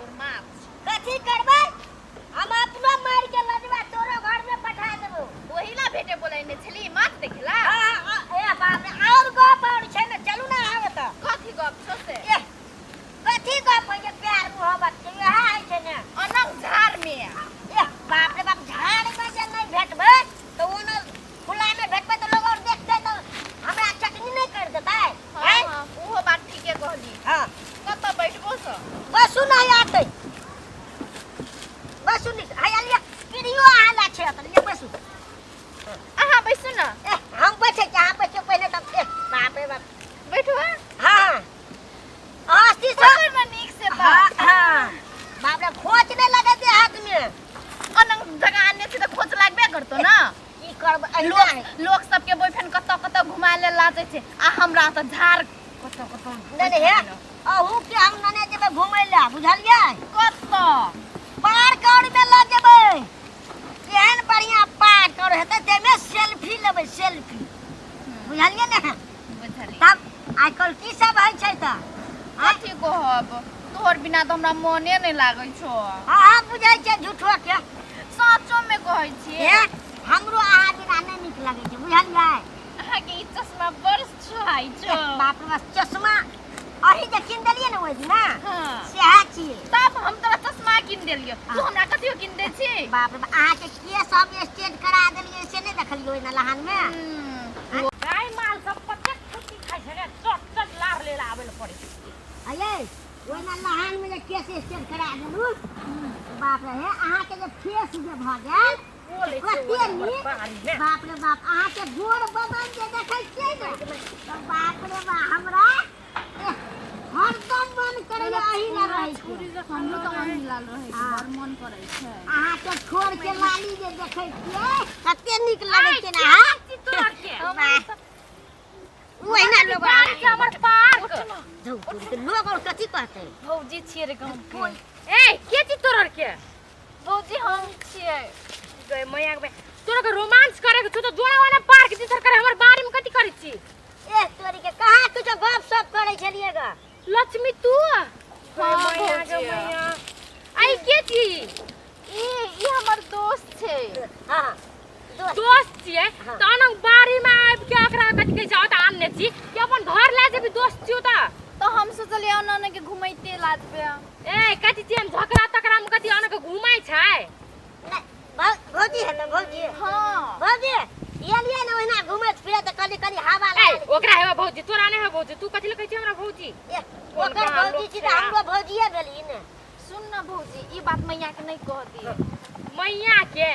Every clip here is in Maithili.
तोर माथ। कथी करबै? हम अपनो मारि के लजवा तोरो घर में पठा देबो। ओही ला भेटे बोलैने छली माथ देखेला। हाँ, हाँ, ए बाप रे, और गप और छै ने, चलू ना आब तऽ। कथी गप छौ से? ए, कथी गप होइ छै प्यार मोहब्बत के, इएह होइ छै ने। अनंग झाड़ में। ए बाप रे बाप, झाड़ में जे नहि भेटबै तऽ ओना खुला में भेटबै तऽ लोग और देखतै तऽ हमरा चटनी नहि कर देतै। हाँ, आँय? हाँ, उहो बात ठीके कहली। हाँ। कतऽ बैठबो स? बसु नहि आतै, बसु नहीं हाय लिया पीढ़ियो आला छै तऽ लिया बसु। अहाँ बैसू ना। ए हम बैठे छी, अहाँ बैठियौ पहिले तब। ए बाप रे बाप, बैठो। हाँ हाँ से पकड़ ना नीक से त। हाँ हाँ, बाप रे, खोच नहीं लगे दे हाथ में। अनंग जगह आने छै तऽ खोच लागबे करतो ना। की करबै अहिना लोक है। लोक सबके बॉयफ्रेंड कतऽ कतऽ घुमा ले लाजै छै आ हमरा तऽ झाड़ कतऽ कतऽ। नहीं नहीं, हे अहू के हम नने जेबै घुमै लए, बुझलियै? कतऽ? पार्क और में लऽ जेबै, केहन बढ़िया पार्क और हेतै ताहिमे सेल्फी लेबै, सेल्फी, बुझलियै ने? बुझलियै। तब आइ काल्हि की सब होइ छै तऽ? कथी कहब, तोहर बिना तऽ हमरा मने नहि लागै छौ। हाँ हाँ, बुझै छियै झूठो के। सचो में कहै छियै। हे हमरो अहाँ बिना नहि नीक लगै छै, बुझलियै? अहाँके ई चश्मा बड़ सुहाइ छौ। बाप रे बाप, चश्मा अही जे कीन देलियै ने ओहि दिना, हाँ। सएह छियै। तब हम तोरा चश्मा कीन देलियौ, तू हमरा कथियो कीन दै छी? बाप रे बाप, अहाँके केस हम स्टेज करा देलियै से नहि देखलियै ओहि नलहान में? गाय माल सब कतेक छुट्टी खाइ छै रे, चट चट लार लेल आबै लए पड़ै छै। अये ओहि नलहान में जे केस स्टेज करा देलू, बाप रे, हे अहाँके जे फेस जे भऽ गेल बोलै छै कते ओहि नीक। बाड़ी मे। बाप रे बाप, अहाँके गोर बदन जे देखै छियै ने तऽ बाप रे बाप, हमरा हरदम मन करैया अही लग रहै छै। हमरो तऽ अहीं लाल रहै छै, बड़ मन करै छै। अहाँके छोड़ के लाली जे देखै छियै कते नीक लगै छै ने। अहाँ तोहर ओहिना लोग बाड़ी छै हमर पार्क। धौ, तोरी के लोग और कथी कहतै? भौजी छियै रे गाँव के। ए के छी तोहर के? भौजी हम छियै। गए मैया के, तोरा के रोमांस करे के छौ तऽ जोड़ा वाला पार्क दिसर करे, हमर बाड़ी में कथी करै छी? ए तोरी के, कहाँ तू जो गप सप करै छलियै ग? लक्ष्मी तू? हाँ, मैया के भौजी। मैया, आई के छी? ई ई हमर दोस्त छै। हाँ दोस्त। दोस्त छियै? हाँ। तऽ अनंग बाड़ी में आबि के एकरा कथी कहै छै ओतऽ आनने छी कि अपन घर लए जेबी? दोस्त छियौ तऽ। तऽ हम सोचलियै ओना ओना के घुमैते लाजबै। ए कथी छियै हम झगड़ा तकरा में कथी अनंग के घुमै छै? नहीं, भौजी है ना, भौजी। हाँ। भौजी एलियै ने ओहिना घुमैत फिरैत तऽ कहली कनी हवा ए लगा लै छी। ओकरा हेबा भौजी, तोरा नहि हेबा भौजी। तू कथी लए कहै छी हमरा भौजी? ए, कोन ओकर गाम भौजी लोक छी छै तऽ आ? हमरो भौजिये भेली ने। सुन ना भौजी, ई बात मैया के नहीं कह दी। मैया के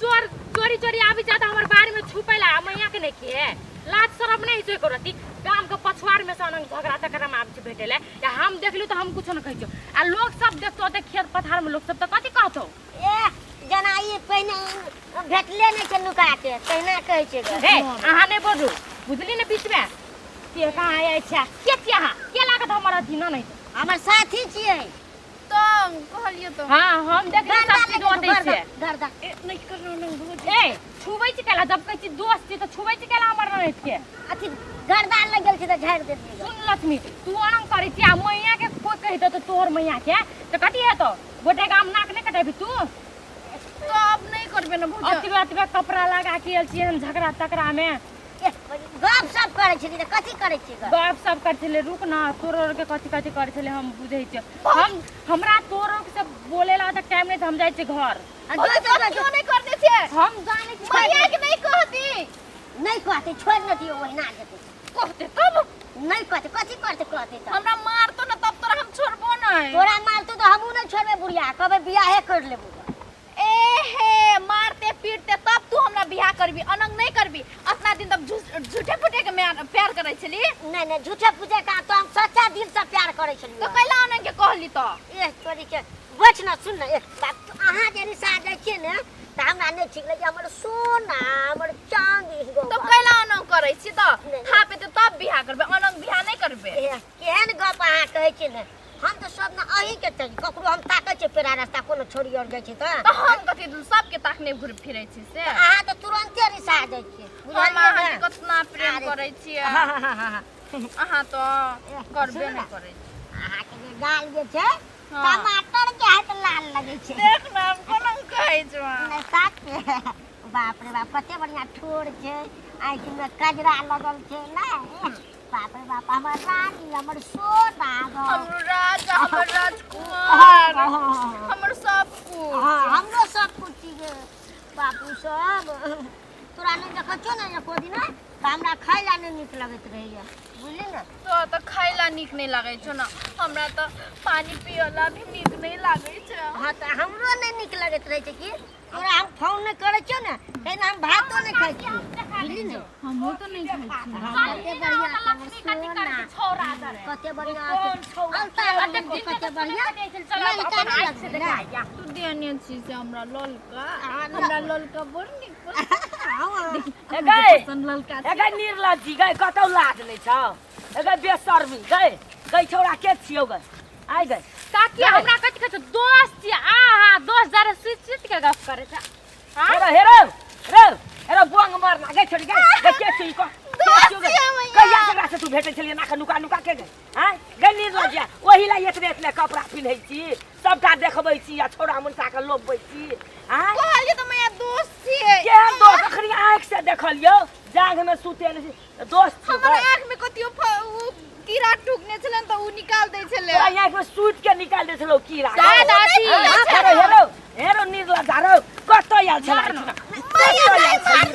चोर चोरी चोरी आबि जाता हमर बाड़ी में छुपैला आ मैया के नहीं के लाज शरम नहीं छै करती। गाम के पछुआर में से अनंग झगड़ा तकरा में आबि छै भेटै लए, या हम देखलु तऽ हम कुछो न कहै छियौ, आ लोग सब देखतो ओते खेत पथार में लोग सब तऽ कथी कहतौ? ए जेना ई पहिने भेटले नहि छै नुका के तहिना कहै छै ग। हे अहाँ नहि बजू, बुझली ने? बीच में के कहाँ आयल छै, के छियै अहाँ, के लागत हमर अथी न नहीं? हमर साथी छियै। तऽ कहलियै तऽ। हाँ हम देखली गर्दा सब चीज लगे ओतै गर्दा, छै। गर्दा। ए नहीं करना ना भौजी। ए छुबै छी केला? जब कहै छी दोस्त छी तऽ छुबै छी केला हमर ननैद के? अथी गर्दा लग गेल छै तऽ झाड़ि देलियै ग। सुन लक्ष्मी, तू आराम करै छी आ मैया के कोई कहि देतौ तोहर मैया के तऽ कथी हेतौ? गोटे गाम नाक नहि कटेबी तू? तो अब नहीं करबे ना भौजी। अतबे अतबे कपड़ा लगा के आयल छियै हम झगड़ा तकरा में। ए, गप सप करै छली तऽ कथी करै छियै गप? गप सब करै छलै। रुक ना, तोरो आर के कथी कथी करै छलै हम बुझै छियै। हम हमरा तोरो से बोले ला तऽ टाइम नहि, हम जाइ छियै घर। आ भौजी, जो, जो, तो जो, क्यों नहीं करने छियै? हम जानै छी। मैया के नहीं कहती। नहि कहतै, छोड़ि ने दियौ, ओहिना जेतै। कहते तब। नहि कहतै, कथी करतै? कहतै तऽ हमरा मारतो ना तब तोरा हम छोड़बो नहीं। तोरा मारतौ तऽ हमहूँ नहि छोड़बै बुढ़िया, कहबै बियाहे कर लेबू। ए हे मारते पीटते तब तू हमरा बियाह करबी, अनंग नहीं करबी। अतना दिन तक झूठे फूटे के प्यार करै छली। नहि नहि, झूठे फूटे का तो हम सच्चा दिल से प्यार करै छलियै। तो कैला अनंग के कहली तो? ए तोरी के, बैठ ना, सुन ना। ए बाप, तू अहाँ जे रिसा जाइ छियै ने तऽ हमरा नहि ठीक लगै। हमर सोना, हमर चाँदी गो। तो कैला अनंग करै छी तऽ? नहि। खा पेते तब बियाह करबे, अनंग बियाह नहीं करबे। ए, केहन गप अहाँ कहै छियै ने, हम तऽ सब ने अहीँके चाही। ककरो हम ताकै छियै पेरा रास्ता कोनो छोड़ी आओर जाइ छै तऽ? तऽ हम कथी सबके ताकने घुर फिरै छी से? अहाँ तऽ तुरन्ते रिसा जाइ छियै, हम बुझलियै अहाँके ने? कतना प्रेम अरे। करै छियै। हाँ हाँ हाँ हाँ। अहाँ तऽ करबे सुनू नहि ने। करै छी। अहाँके जे गाल जे छै हाँ। टमाटर के हाथ लाल लगै छै। देख ना, हम कोना कहै छौ। नहि, साथ के। बाप रे बाप, कते बढ़िया ठोर छै, आँखि में कजरा लगल छै। नहि, बाप रे बाप, हमर रानी, हमर सोना गो। हमर राजा, हमर राजकुमार, हमर सब कुछ। हाँ, हमरो सब कुछ गे बापू। सब तोरा नहि देखै छौ ने एको दिन, तऽ हमरा खाय ला नहि नीक लगैत रहैया, बुझली ने? तो तऽ खाय ला नीक नहि लागै छौ ने, हमरा तऽ पानी पियला भी नीक नहि लागै छै। हाँ, तऽ हमरो नहि नीक लगैत रहै छै कि तोरा हम फोन नहि करै छियौ ने, तहिना हम भातो नहि खाइ छियै, बुझली ने? हमहूँ तऽ नहि खाइ छियै। हाँ, कते बढ़िया हमर सोना, कते बढ़िया अलता लगै, कते बढ़िया ललका नहि लगै ने? तू देने छी से हमरा ललका। हाँ, हमरा ललका बड़ नीक पसंद। हाँ। ए गै, पसंद ललका। ए गै निर्लज्जी गै, कतौ लाज नहि छौ? ए गै बेशर्मी गै, गै छौड़ा के छियौ गै? आइ गै। काकी, हमरा कथी कहै छौ? दोस्त छियै। आहा, दोस्त जरे सुति सुति के गप करै छै। हाँ? हेरो हेरो रो हेरो, बोंग मारना गै छोड़ी गै। गै के छियौ ई? कह, के छियौ गै? कहिया से एकरा से तू भेटै छलियै नाक नुका नुका के गै? आँय गै निर्लज्जिया, ओहि ला एतने एतने कपड़ा पिन्है छी, सबटा देखबै छी आ छौड़ा मुनसा के लोभबै छी? आँय? कहलियै तऽ मैया, दोस्त छियै। केहन दोस्त? अखनी आँखि से देखलियौ, जाँघ में सुतेल छी। दोस्त छियौ हमर गै? आँख में कतियो उ कीड़ा टुकने छलै तऽ उ निकाल दै छलै। तोरा आँखि में सुति के निकाल दै छलौ कीड़ा गै? दादी। हेरो हेरो हेरो निर्लज्जा रौ, कतऽ आयल छलै? कतऽ आयल छली?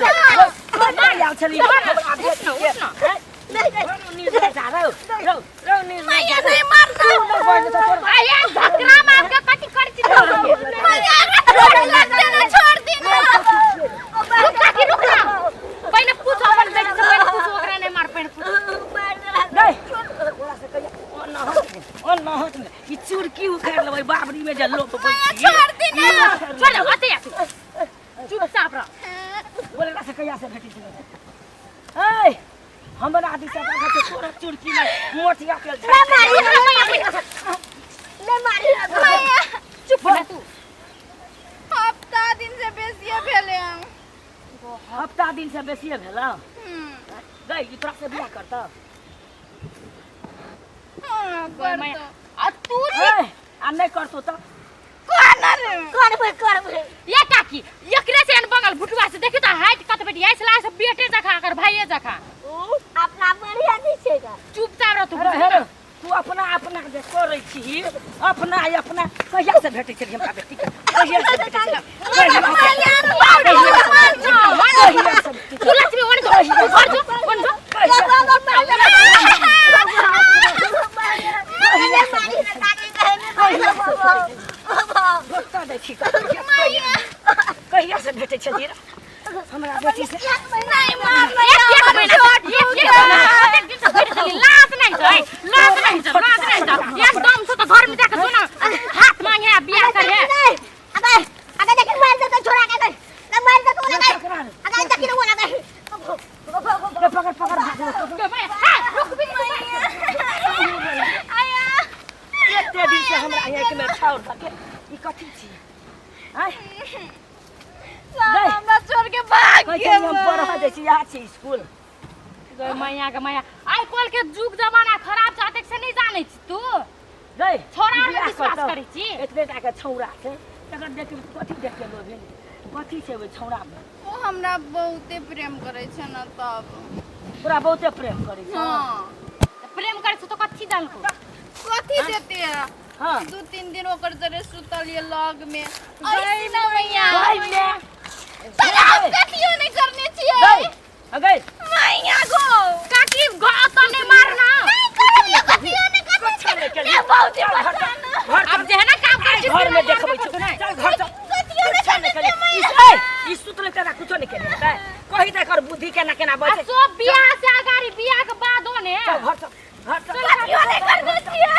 कतऽ आयल छली हमरा बेटी के? हैं? हेरो निर्लज्जा रौ, रौ रौ निर्लज्जा। मैया, नहीं मारना। तू नहि बजै तऽ तोरा आया धकरा मार के कथी करै छी तू? मैया, छोड़ लगते ना, छोड़ दी ना। रुक काकी, रुक ना। पहिने पूछ अपन बेटी से, पहिने पूछ ओकरा, नहि मार, पहिने पूछ। नहीं, ओकरा से कहिया ओ नहत ने, ओ नहत ने, ई चुरकी उखाड़ि लेबै बाबरी में जे लोप। छोड़ दी ना। छोड़, अते आ तू चुपचाप रह। बोले, एकरा से कहिया से भेटै छलै? ऐ हमरा दिस से तोरा चुरकी में मोटिया के नहि मारी। मैया। चुप ना तू। हफ्ता दिन से बेसिए भेलै हन। हफ्ता दिन से बेसिए भेल? गई, ई तोरा से बियाह करतौ? हाँ, करतौ। आ तू? ऐ, आ नहि करतौ तऽ? कोना रे? करबै, करबै। ये काकी, एकरे से एहन बंगल भुटुआ से देखी तऽ हाइट कत बेटी ऐसला से बेटे जखा, एकर भाइये जखा। अपना बढ़िया नहि छै गा। चुपचाप रह तू। हेरो हेरो, तू अपना अपना जे करै छी, अपना अपना कहिया से भेटै छली हमरा बेटी के? कहिया से भेटै छली? कहिया से भेटै तू लक्ष्मी वन जो, तू घर जो, वन जो। कहिया से? बता दै छी, कहिया से भेटै छली रे हमरा बेटी से? नहीं मार। एक एक महीना, एक एक महीना, कतेक दिन से भेट छली। लाज नहि छै, लाज नहि छै, लाज नहि छै। एकदम से तऽ घर में जाके जो ना हाथ मांगे आ बियाह करे। ए, पकड़ पकड़, भाग। रुक भी। एते दिन से हमरा आँखि में छाउर धके ई कथी छी? आँय? साला हमरा छोड़ के भाग कहै गेल। छलियै हम पढ़ऽ जाइ छी, इएह छी स्कूल? गै मैया, गे मैया, आइ काल्हि के जुग जमाना खराब छै, अतेक से नहि जानै छी तू? गै, छौड़ा ई आरमे बियाह विश्वास करतौ? करै छी? एतबे टा के छौड़ा छै, तकर देख कथी देख के लोभ भेल? कथी छै ओहि छौड़ामे? ओ हमरा बहुते प्रेम करै छै ने तब। तोरा बहुते प्रेम करै छौ? हाँ। तऽ प्रेम करै छै तऽ कथी देलकौ? कथी देते? हाँ। 2-3 दिन ओकर जरे सुतलियै लग में। ऐसे ना मैया। गै मे। तोरा हम कथियो नहीं करने छियै। गै, गै। मैया गो। काकी, तऽ नहि मारना। नहीं करलियै, कथियो नहीं करने कुछो नहि छियै। केलियै। मैं बहुत ही चल घर पसंद। चल, घर आब चल। जे है ना काम करै छी। घर में देखबै छौ, चल घर चल। कथियो नहीं कुछो करने नहि केलियै। छियै ई मैया। ए, ई सुतलै तेना कुछो नहि केलियै तै कही तऽ एकर बुद्धि केना केना आ बजै। सब बियाह से अगाड़ी, बियाह के बादो ने। चल घर चल, घर चल। कथियो नहीं करने छियै।